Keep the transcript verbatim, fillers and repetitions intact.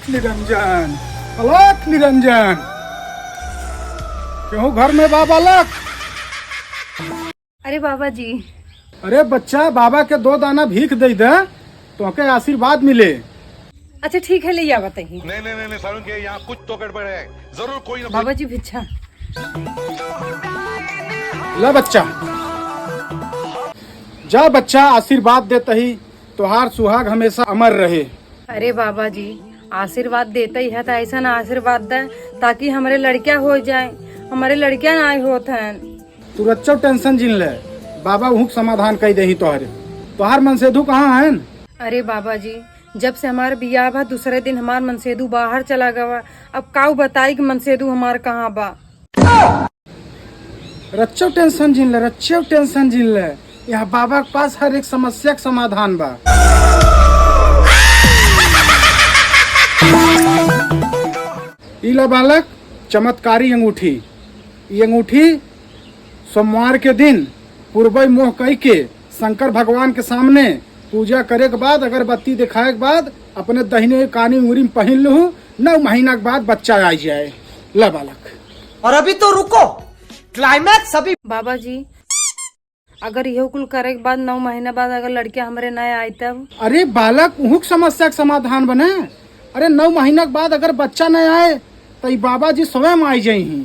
निरंजन, अलख निरंजन, केहू घर में बा बालक? अरे बाबा जी। अरे बच्चा, बाबा के दो दाना भीख दे दे, तोहके आशीर्वाद मिले। अच्छा ठीक है, ले आवा तही। नहीं, नहीं, नहीं, नहीं, सारुण के यहाँ कुछ तो गड़बड़ है, जरूर कोई ना कोई बाबा जी भिक्षा। ले बच्चा, जा बच्चा, आशीर्वाद देत ही, तोहार सुहाग हमेशा अमर रहे। अरे बाबा जी, आशीर्वाद देते ही है तो ऐसा ना आशीर्वाद दे, ताकि हमरे लड़किया हो जाए। हमरे लड़किया ना होत हैं। तू रच्चो tension जिन ले, बाबा उहुक समाधान कई देही तोहरे। तोहार मनसेधु कहाँ हैं? अरे बाबा जी, जब से हमार बियाह बा, दूसरे दिन हमार मनसेधु बाहर चला गवा। अब काऊ बताई कि मनसेधु हमार कहाँ बा? रच्चो tension जिन ले, रच्चो tension जिन ले। यहाँ बाबा के पास हर एक समस्या के समाधान बा। ई ला बालक, चमत्कारी अंगूठी। ई अंगूठी सोमवार के दिन पुरबई मोह कई के शंकर भगवान के सामने पूजा करे के बाद, अगरबत्ती दिखाए के बाद अपने दहिने कानी उंगरी में पहिन लहू, नौ महीना के बाद बच्चा आ जाए। ला बालक। और अभी तो रुको, climax अभी। बाबा जी, अगर इहो कुल करे के बाद नौ महीना बाद अगर लड़किया हमरे ना आए तब? अरे बालक, उहुक समस्या के समाधान बने। अरे नौ महीना के बाद अगर बच्चा ना आए तो ई बाबा जी स्वयं आई जाई ही।